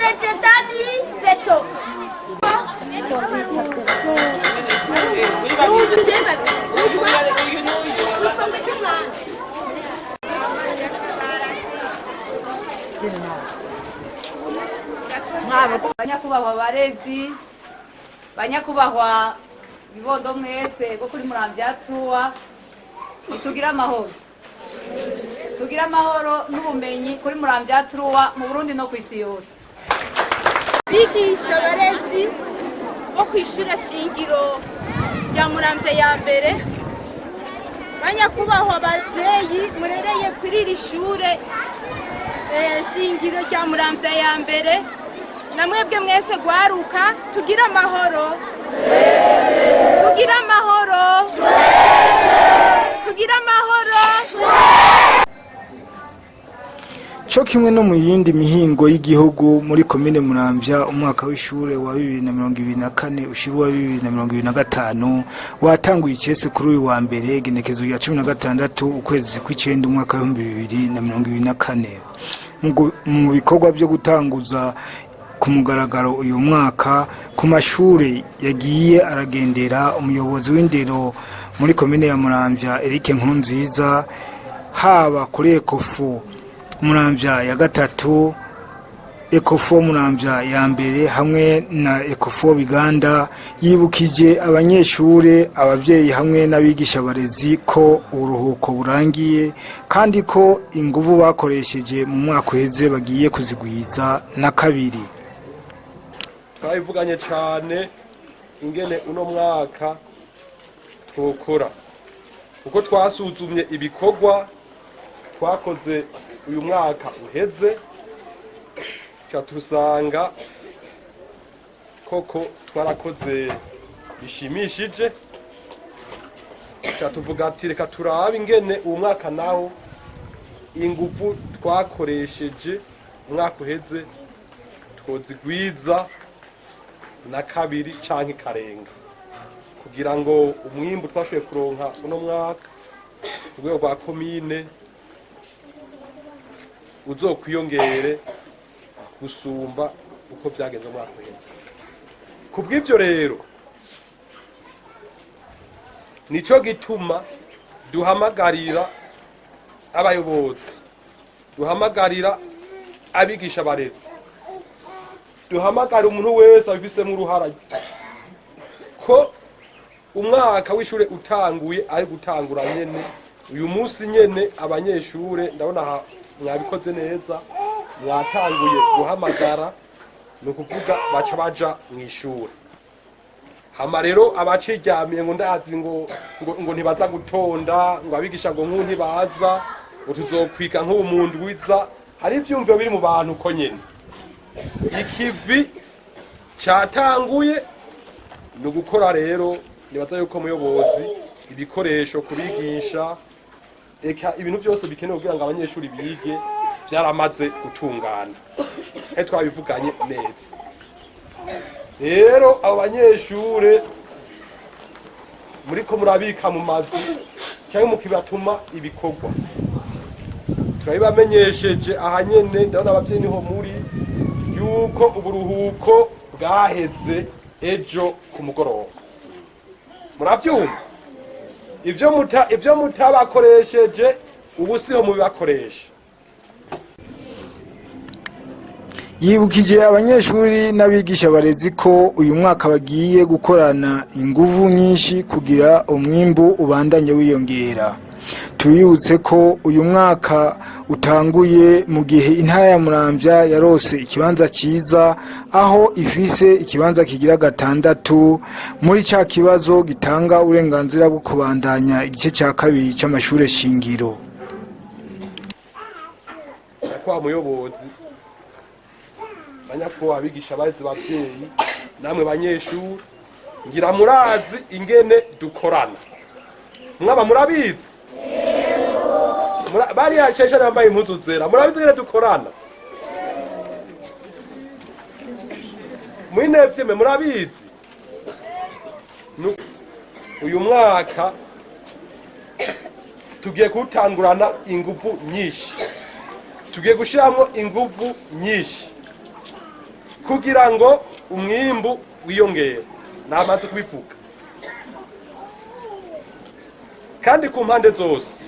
Ndayiragije Dani Beto. Banyakubahwa barezi, banyakubahwa bibondo mwese bo kuri Muramvya Tuwa, tugire amahoro, tugire amahoro n'ubumenyi kuri Muramvya Tuwa mu Burundi no kw'isi yose. Bigisha, barezi bo kw'ishure shingiro rya Muramvya ya mbere, banyakubahwa bavyeyi murereye kuri iri shure shingiro rya Muramvya ya mbere, na mwebwe mwese gwaruka, tugire amahoro, tugire amahoro, tugire amahoro. Co kimwe no mu yindi mihingo y'igihugu, muri komine Muramvya umwaka w'ishure wa 2024 ushira uwa 2025 watanguye icese kuri uyu wa mbere, igenekezo rya 16 ukwezi kw'icenda umwaka wa 2024. Mu bikorwa vyo gutanguza ku mugaragaro uyu mwaka ku mashure yagiye aragendera, umuyobozi w'indero muri komine ya Muramvya, Eric Nkurunziza, haba kuri ECOFO Muramvya ya gatatu, ECOFO Muramvya ya mbere hamwe na ECOFO Biganda, yibukije abanyeshure, abavyeyi hamwe n'abigisha barezi ko uburuhuko burangiye kandi ko inguvu bakoresheje mu mwaka uheze bagiye kuzigwiza na kabiri. Twabivuganye cyane ingene uno mwaka twokora, kuko twasuzumye ibikorwa twakoze uyu mwaka uheze, turusanga koko twarakoze bishimishije. Tuvuga ati reka turabe ingene uwo mwaka nawo inguvu twakoresheje umwaka uheze twozigwiza na kabiri canke karenga, kugira ngo umwimbu twashoboye kuronka uno mwaka ku rwego rwa komine uzokwiyongere gusumba uko vyagenze umwaka uheze. Ku bw'ivyo rero, nico gituma duhamagarira abayobozi, duhamagarira abigisha barezi, duhamagara umuntu wese abifisemo uruhara ko umwaka w'ishure utanguye ari gutangura nyene uyu munsi nyene. Abanyeshure ndabona aha mwabikoze neza, mwatanguye guhamagara, ni ukuvuga baca baja mw'ishure. Hama rero abaciryamiye ngo ndazi ngo ntibaza gutonda, ngo abigisha ngo nk'ubu ntibaza, ngo tuzokwiga nk'ubu mu ndwiza, hari ivyumviro biri mu bantu ko nyene ikivi cyatanguye ni ugukora. Rero nibaza yuko muyobozi, ibikoresho kubigisha, eka ibintu byose bikenewe kugira ngo abanyeshuri bige byaramaze gutungana, he twabivuganye neza. Rero abo banyeshure muriko murabika mu mazu cyangwa mukibatuma ibikorwa, turabibamenyesheje aha nyene, ndabona abavyeyi niho muri, yuko uburuhuko bwaheze ejo ku mugoroba. Muravyumva? Ivyo mutabakoresheje ubu siho mubibakoresha. Yibukije abanyeshuri n'abigisha barezi ko uyu mwaka bagiye gukorana inguvu nyinshi kugira umwimbu ubandanye wiyongera. Tubibutse ko uyu mwaka utanguye mu gihe intara ya Muramvya yarose ikibanza cyiza, aho ifise ikibanza kigira gatandatu muri ca kibazo gitanga uburenganzira bwo kubandanya igice cya kabiri c'amashure shingiro. Nyakubahwa muyobozi, banyakubahwa abigisha barezi, bavyeyi namwe banyeshuri, ngira murazi ingene dukorana. Mwaba murabizi? Bariya sheshe bambaye impuzu zera, murabizi ingene dukorana? Mwinevye murabizi. Uyu mwaka tugiye kuwutangurana inguvu nyinshi, tugiye gushiramwo inguvu nyinshi. Kugira ngo umwimbu wiyongere, namaze kubivuga, kandi ku mpande zose.